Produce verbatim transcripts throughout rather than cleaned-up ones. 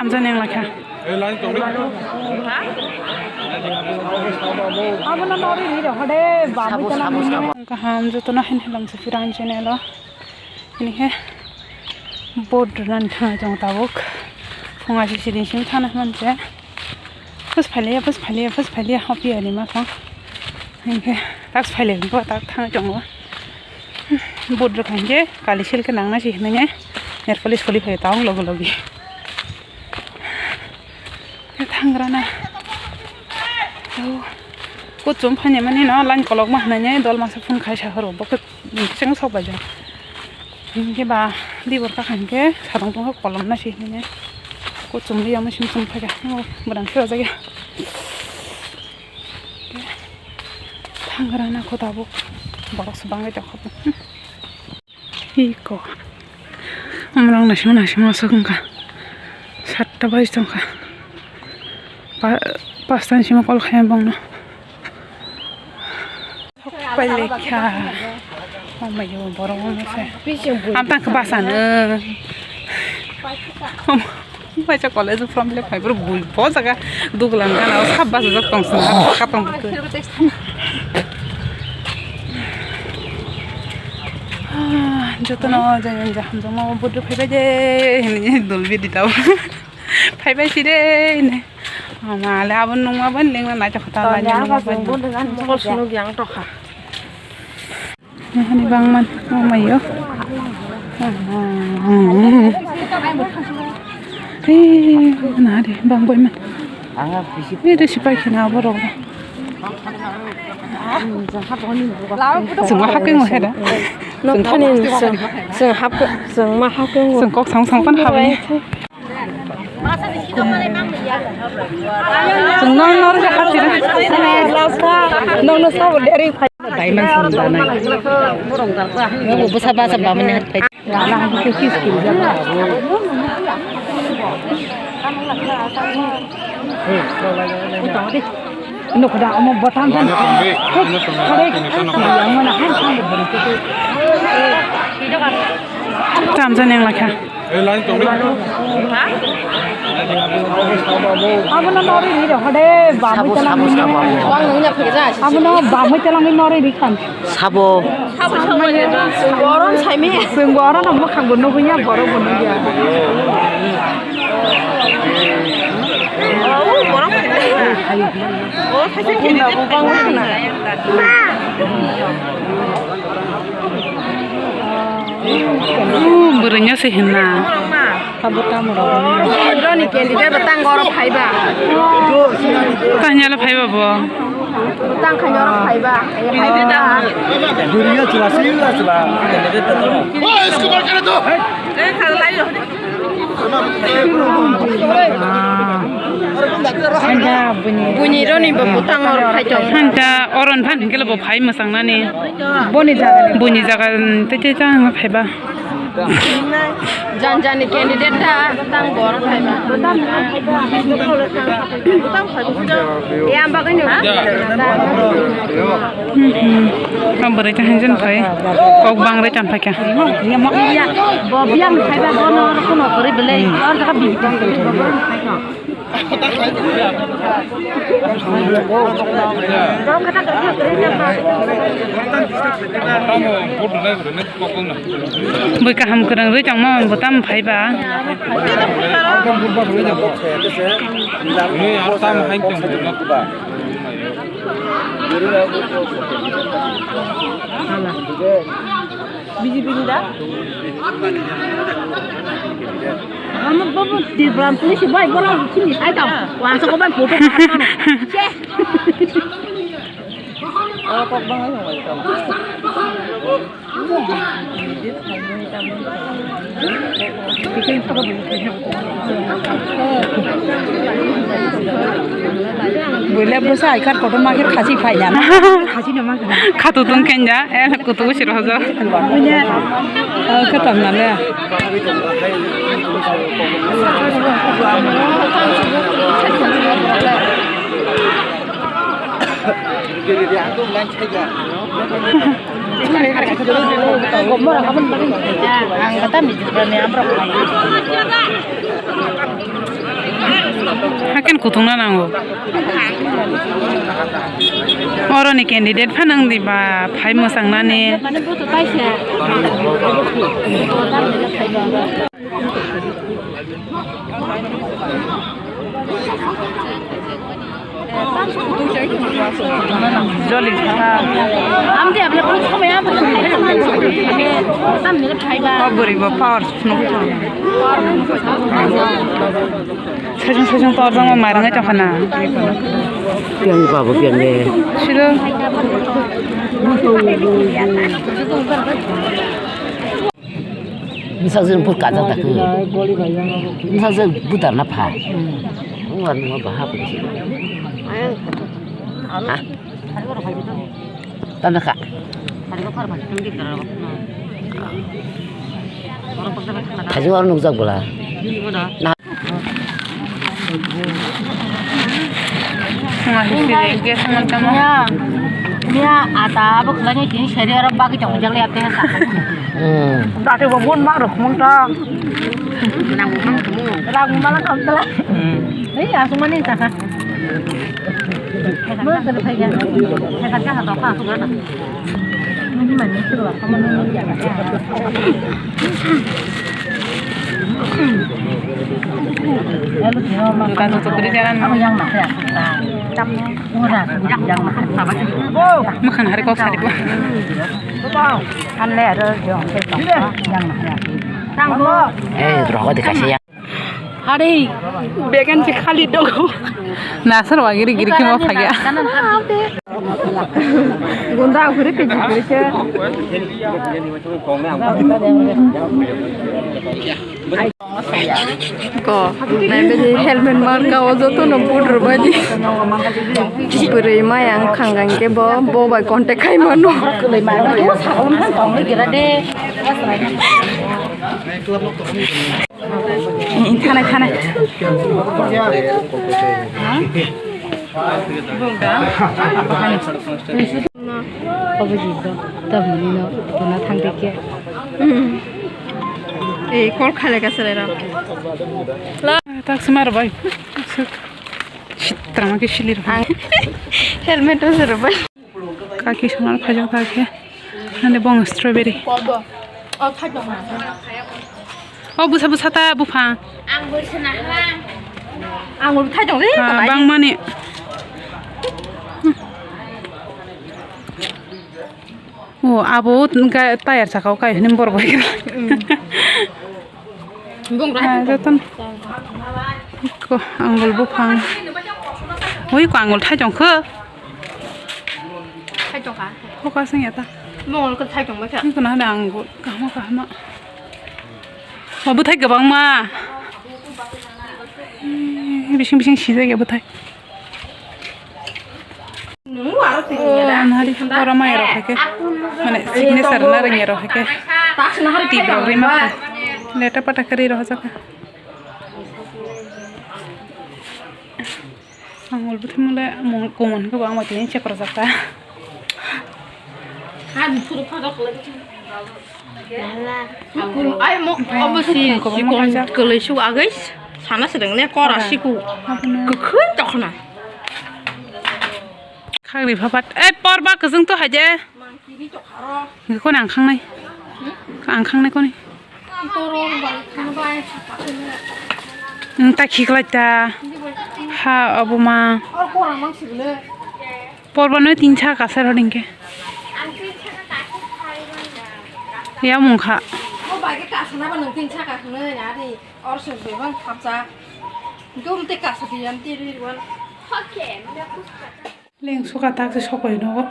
Amjani wnglaikha. Abono nori ri rokha de, babu tana mino. Kaham jotono haini halam se phira ang channel o. Hini khe boat rwnani thangwi tongo tabuk. Phung ashi sidin simi thana hwnse. Bus phailiya, bus phailiya, bus phailiya, hopiya ni ma thang. Hini khe tak phailiya, bo tak thangwi tongo. Boat rwkha hinkhe kali sel khe nangna si hinwi nail polish phuli phai tong logi logi. Thangrana. Kuchum phani mani no line kolokma hinwi dol masa phone khai sa horo bo khe cheng sok bai ja. Hinkhe ba dibor kha hinkhe sadong tong kolom na si hinwi kuchum ri yamo sim sim phaikha. Bwrang se rajak ya. Thangrana kho tabuk borok se bangwi tongkha. Iko. Amrok naisima naisima aswk wngkha. Satta bai tongkha. Pa-, pasta ni sima call khaina bongno. Pailekha. Omayo borok wngse. Amtang khe basano. Paisa college o form fill up khai borok bui bo jaga duglang gana o sab bachajak tong swnam ha ka tong bwtwi. Ah, jotono jani jani hamjakma o buduk phaibai de hinwi dol bidi tao phaibai si de hinwi. Ama le abo nungma ban lengna naithok kha ta lai nungma ban. Bol sunu gyang tokha. Hani bangman omayo. Hei, nari bang boiman. Ini sipai kena borok. Sengma hakengo heda. Nokthani seng, seng hap, sengma hakengo. Seng kok sang sang pan habai. Chwng nang nang khe hapsiri. Nang no sabo deri phai. Daiman song danai. Nogo bwsa basa bamani hat phai. Nokhoda omo bwtang. Tamjani wnglaikha. Abono nori ri rokha de, bamwi telangwi. Abono bamwi telangwi nori ri khan. Sabo. Sabo, sabo, sabo. Boron saimi. Chwng boron no mwkhang bo nugwi ya, borok bo nugya. Oh, boron saimi. Oh, thaisa kini. Bwrwino se hwnna. Roni candidate bo tang oro phaiba. Tanyala phaiba bo. Tang khaino oro phaiba. Duriya chula, sila chula. Sanja buni. Buni roni bo butang oro phaito. Sanja oron phan hingkele bo phai mwsang nani. Boni jaga. Buni jaga tete tang phaiba. Jan jani candidate ta tang bor phaiba. Yang bagani. Hmm, hmm. Ang bwrwi ta hanjin phai. Kok bangre chan phai kha. Bo biang phaiba bono kono kori belai. Or jaga bi. Bui kaham kwrwng rwi tongma bo tam phaiba. B J P ni da? Amo bobo Tripura police bai bola chini sai ta. Wangsa ko bai photo ka. Che. Oh, kok bang ayo. Buile bwsa ai kar kotor ma khe khasi phai ya na. Khasi no ma khe. Khatu tung khen ja, eh, kutu siro hojo. Buile, eh, khe tong na le. Ang kata mi jubra ni amra. Kutung na nango. Oro ni candidate phano wng di ba, phai mwchang nani. Joli kha. Tamni le phai ba. O bwrwi bo power phunuk. Sejong sejong torjak ma mairung ai tongkha na. Piyang ni babo piyang ni. Siro. Bwsajwk bwrwi kajak da khe. Bwsajwk bwdar na pha. Wng lar nungma baha pha. Ha? Tamna kha. Thajwk aro nukjak bwla. Miya, miya ata abo khwlaini tini seri aro bagwi tong jak le ate sa. Hmm. Dati bo bon ma rok mon ta. Nang mang tumu. Rang mala kam tala. Hmm. Hei asumani ta. Mo tere phai ya. Theka theka to ka su na. Ni mani su la ka mani ni ya. Mwkhang hari kok sari bo. Eh, rogo de kaisa ya. Hari, began si khali dogo. Nasar wagiri giri kimo phagya. Gunda guri piji guri se. Ko, naibedi helmet marka o jotono boot rwbaidi. Bwrwi maya wng kha hwnkhe bo, bo bai contact khai mano. Thanai, thanai. Obo jiddo, tamni no, tona thang dikhe. Ei, kol khale ka sere ro. Tak sima ro bai. Sitra ma ke sili ro. Ang helmet o sere bai. Kaki sonar phajak ta khe. Nani bong strawberry. Kol bo. O thai dong. O bwsa bwsa ta buphang. Ang bwsa na hala. Ang ul thai dong le. Ah, bang mani. O abo tayar saka o kai hwnwi borok bai kha. Bung Ah, rai. Joton. Ko angul buphang. Ui ko angul thai tong kho. Thai tong kha. Ko ka sing ya ta. Bung ko thai tong ba kha. Ni ko na da angul kahma kahma. O bwthai kwbangma. Bising bising sijak ya bwthai. Nwng aro tini O, ya da? Nari ora mai rok hai khe. Mane signature na rengya rok hai khe. Tak sina hari Tip rok rima khe. Leta pata kari rok jaka. Ang ul buthi mole mung kumun ko ang tini check rok jaka. Ha, bufuru pha rok le. Ai mo, obo si, Kobangma sikon kaisa. Kwlwi su agwi sana se deng le kora Ora. Siku. Abono. Kwkhwrang tokhna. Khagri phapat. Ei, porba kwchwng to hai de. Koni ang khangnai. Ang khangnai koni. Ang ta khiklai ta. Ha, obo ma. Porba no tin sa kasar hor hingke. Ya mung kha. Leng suka tak se sokoi nogo.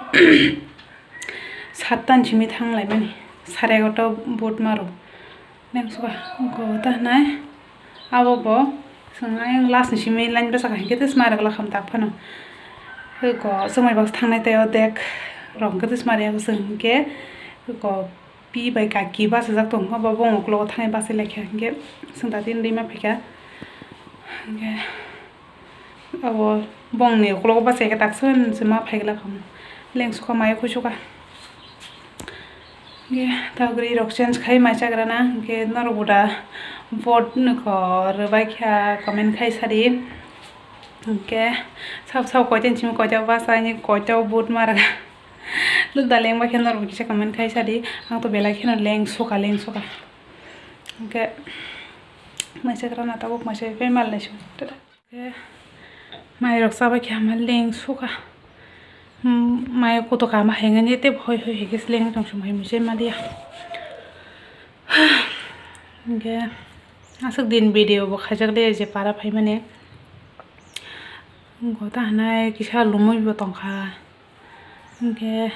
Sattan simi thang lai mani. Sare egarota bot maro. Neng suka, go ta nai. Abo bo, swng ayang last ni simi line bwsa kaham khe tei smai rok lakham tak phano. Go swmai bas thangnai tei o dek rok hwnkhe tei smai rok swng hwnkhe go pi bai kaki bachajak tong kha, bo bong uklogo thangwi bachai lai kha hwnkhe swng da tini rima phaikha. Hwnkhe. Abo bongni uklogo bachai khe taksa se ma phai glak kha. Leng sukha maya khuisukha. Hwnkhe ta guri rok change khai mai chagrana. Hwnkhe norok bo da vote nokho rwbai kha comment khai sadi. Hwnkhe sab sab koita ni simi koita bachai ni koita o vote ma rwkha. Nukda lengba khe norok kisa comment khai sadi. Ang to belai kheno leng suka leng suka. Hwnkhe maisa kwrwngna tabuk maisa bai mal naisu. Hwnkhe mairok chabai khe ama leng suka. Hmm, mai kutuk ama hai nani tei hoi hoi hai khe leng tong song hai mui se ma liya. Hwnkhe aswk din video bo khaijak liya je para phaimani. Gota hanai kisa lumui bo tongkha. Hwnkhe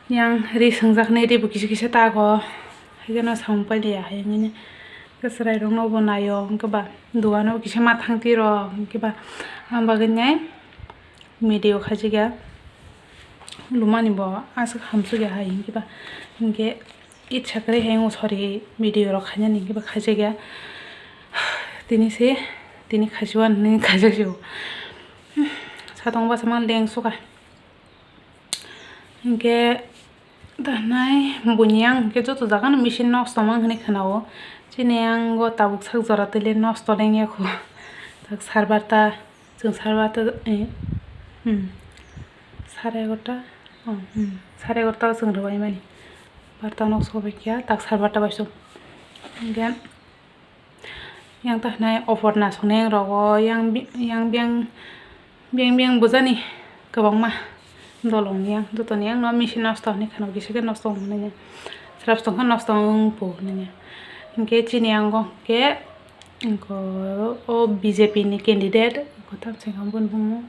yang ri swngjaknai ri bo kisa kisa tago. Haikhe no samung pailiya hai hwnwi. Hwnkhe chwrairokno bo naio. Hwnkhe ba dogano kisa ma thang tiro. Hwnkhe ba ang bagwi nai video khaijak ya. Lumani bo aswk hamsuk ya hai hwnkhe ba. Hwnkhe Itsa kwrwi hai wng sori video rok khainani hwnkhe ba khaijakya. Tini se, tini khaisu ani khaijak sio. Satong basa ma leng suka. Hwnkhe tanai buini ang hwnkhe joto jaga no machine nosto mang hwnwi khwnao. Chini ang o tabuk sak jora twi le nosto leng ya kho. Tak sar barta. Chwng sar barta, eh, hmm, sare egarta, oh, hmm, sare egarta o chwng rwbaimani. Barta nok sobaikha, tak sar barta bai song. Hwnkhe yang ta hwnai offer na songnai rogo, yang bi-, yang biyang, biyang biyang bujani kwbangma dolongni yang, jotoni yang no machine nosto hwnwi kheno kisa khe nosto wng hwnwi ya. Srap tongkha nosto wng po hwnwi ya. Hwnkhe chini yango khe Wngkha o B J P ni candidate, wngkha tamsai kha boni bumo.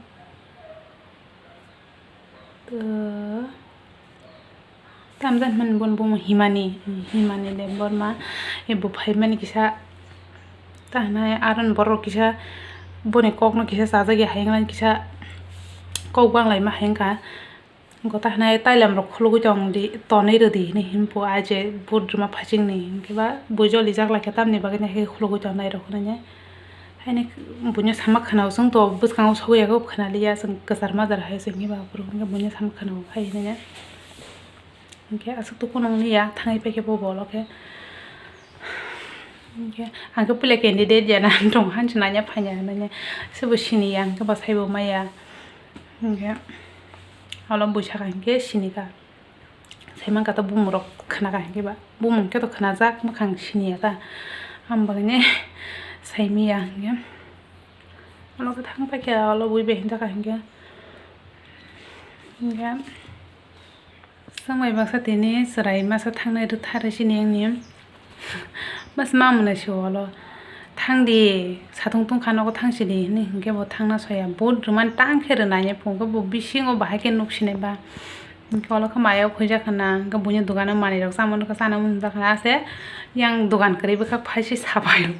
Tamo jani mani boni bumo Himani, Himani Debbarma, ebo phaimani kisa, ta hinai aro ni borok kisa boni kokno kisa chajakya hai wngkha, kisa kok banglaima hai wngkha. Gota hinai tailam rok khulugwi tong di, tonwi rwdi hinwi himpo, ai je vote rwma phaichingni hinkhe ba bui jolijak laikha tamni bagwi nai khe khulugwi tongnai rok hinwi. Haini buino sama khwnao, chwng to bwskango sogwi yago khwnaliya, chwng kwchar majra hai se hinkhe ba aphuru hinkhe buino sama khwnao hai hinwi. Hinkhe aswk to kunu wngliya, thangwi paikhe bo bolo khe. Hinkhe ang khe puila candidate ya na tong, hansi nanya phaiya hinwi se bo siniya, hinkhe bwsai bo maya. Hinkhe olo buisaka hinkhe sinika. Saimankha to bumung rok khwnakha hinkhe ba. Bumung khe to khwnajak, mwkhang siniya ta. Ang bagwi saimanya hinkhe. Olo khe thang paikha, olo bui bai hinjakha hinkhe. Hinkhe. Swngbai baksa tini chwrai masa thangnai rwtharwi sini wngni. Bas ma mwnai se olo. Thangdi, satung tungkha nogo thangsidi hinwi hinkhe bo thangna soya. Vote rwmani tang khe rwnai phunukhe bo bisingo bahai khe nuksinai ba. Hinkhe olo khe maya o khuijak khna, hinkhe buino dogano manwirok chamani rwkha chana mung jak khna ase. Yang dogan kwrwi bwkha phaisi sabaio.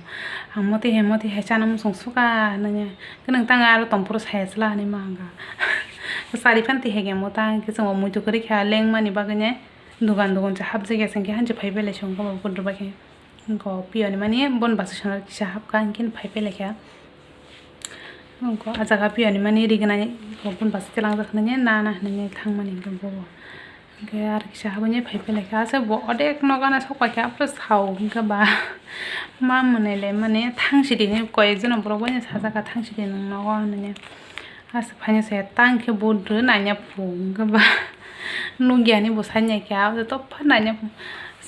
Ang moti hai moti hai chana muchung suka hinwi. Khe nwng tang aro tongphuru saya chwla hinwi ma hwnka. Chari phan twi hai khe mo tang khe chwng o muitu kwrwi kha lengmani bagwi nai. Dogan dogan se hapjak ya, chwng khe hanse phai belai se wngkha bo budrwbai khe. Wngkha o piyani mani bon basa sona kisa hapkha, hinkhe phai belai kha. Wngkha o jaga piyani mani rignai bon basa chelangjak hinwi nana hinwi thangmani hinkhe bobo. Hinkhe aro kisa habwi phai belai kha. Aswk bo odek nokana sok pai kha, aphuru sao hinkhe ba ma mwnai le mani thangsidi hinwi koyek jona borok bai sajak kha, thangsidi nwng nogo hinwi. Aswk phaina saya tang khe budrw nanya phung khe ba nukya ni bo sanya khe abo topha nanya phung.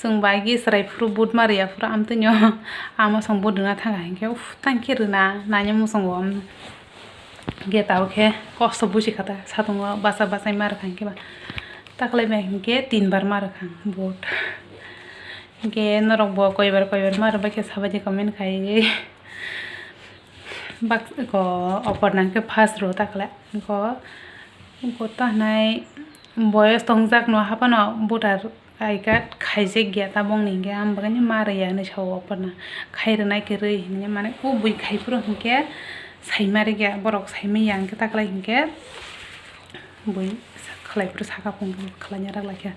Chwng bai gi chwrai phuru but ma rwya phuru amtwino ama song budrwna thangkha hinkhe uff tang khe rwna nanya muchungo amno. Hinkhe tabuk khe kosto busi kha ta satungo bacha bachai ma rwkha hinkhe ba taklai bai hinkhe tin bar ma rwkha but. Hinkhe norok bo koibar koibar ma rwbai khe sabai di comment khaiwi. Bak ko opor nang khe first row ta khlai ko, ko ta hinai boyos tongjak no haphano voter I card khaijak ya tabok ni hinkhe ang bagwi ma rwya hinwi sao opor na khai rwnai kwrwi hinwi mane o bui khai phuru hinkhe saima rwya borok saimanya hinkhe ta khlai hinkhe bui khlai phuru saka phung khlai nya rak lai kha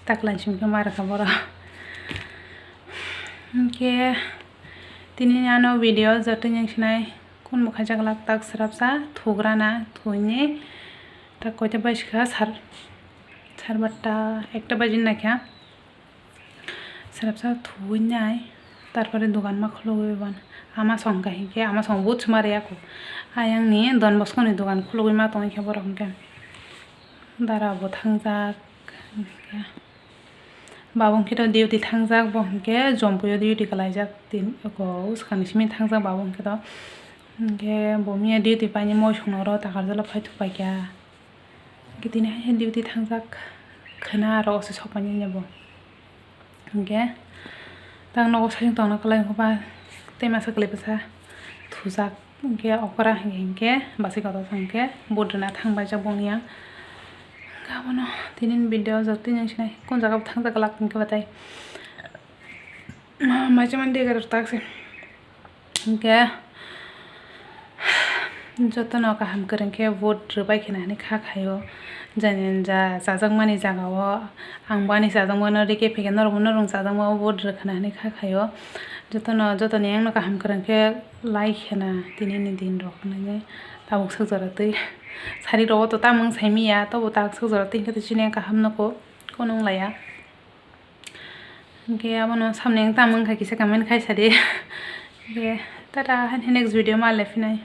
ta khlai simi khe ma rwkha borok. Hinkhe tini ano video joto yang sinai kun bo khaijak lak tak srapsa thugrana thuini tak koita bai sikha sar sar batta ekta baji naikha srapsa thuwi nai tarpore dogan ma khulugwi ban Ama song ka hinkhe, ama song vote suma rwya kho. Ayang ni Don Bosco ni dogan khulugwi ma tongwi khe borok hinkhe. Dara bo thangjak hinkhe. Babo hinkhe to duty thangjak, bo hinkhe Jompui o duty kalaijak, tin, oko swkang ni simi thangjak babo hinkhe to. Hinkhe bo miya duty painani moi songno oro Takarjala phai thuphaikha. Hinkhe tini hai duty thangjak khwna aro oso sokpainani bo. Hinkhe tang nogo saichung tongna kwlai wngkha ba tei masa kwlai bwsa thujak. Hinkhe okora hinkhe, hinkhe basi kotor hinkhe vote rwna thangbaijak bongni ang. Hinkhe abono tini video o jotoni ang sinai kun jaga bo thangjak glak hinkhe batai. Ma, mai chamani dega rw tak se. Hinkhe jotono kaham kwrwng khe vote rwbai khwna hinwi kha khaio. Jani ja chajakmani jagao ang bo ani chajakmano rikhe phikhe norokbo norok chajakmao vote rwkhwna hinwi kha khaio. Jotono, jotoni ayangno kaham kwrwng khe like khwna tinini din rok hinwi tabuk swk jora twi. Sari rogo to tamung saimanya, tobo tabuk swk jora twi hinkhe to chini kaham nugo, kunu wnglaiya. Hinkhe abono samni wng tamo wngkha kisa comment khaisa di. Hinkhe tata, haini next video ma le phinai.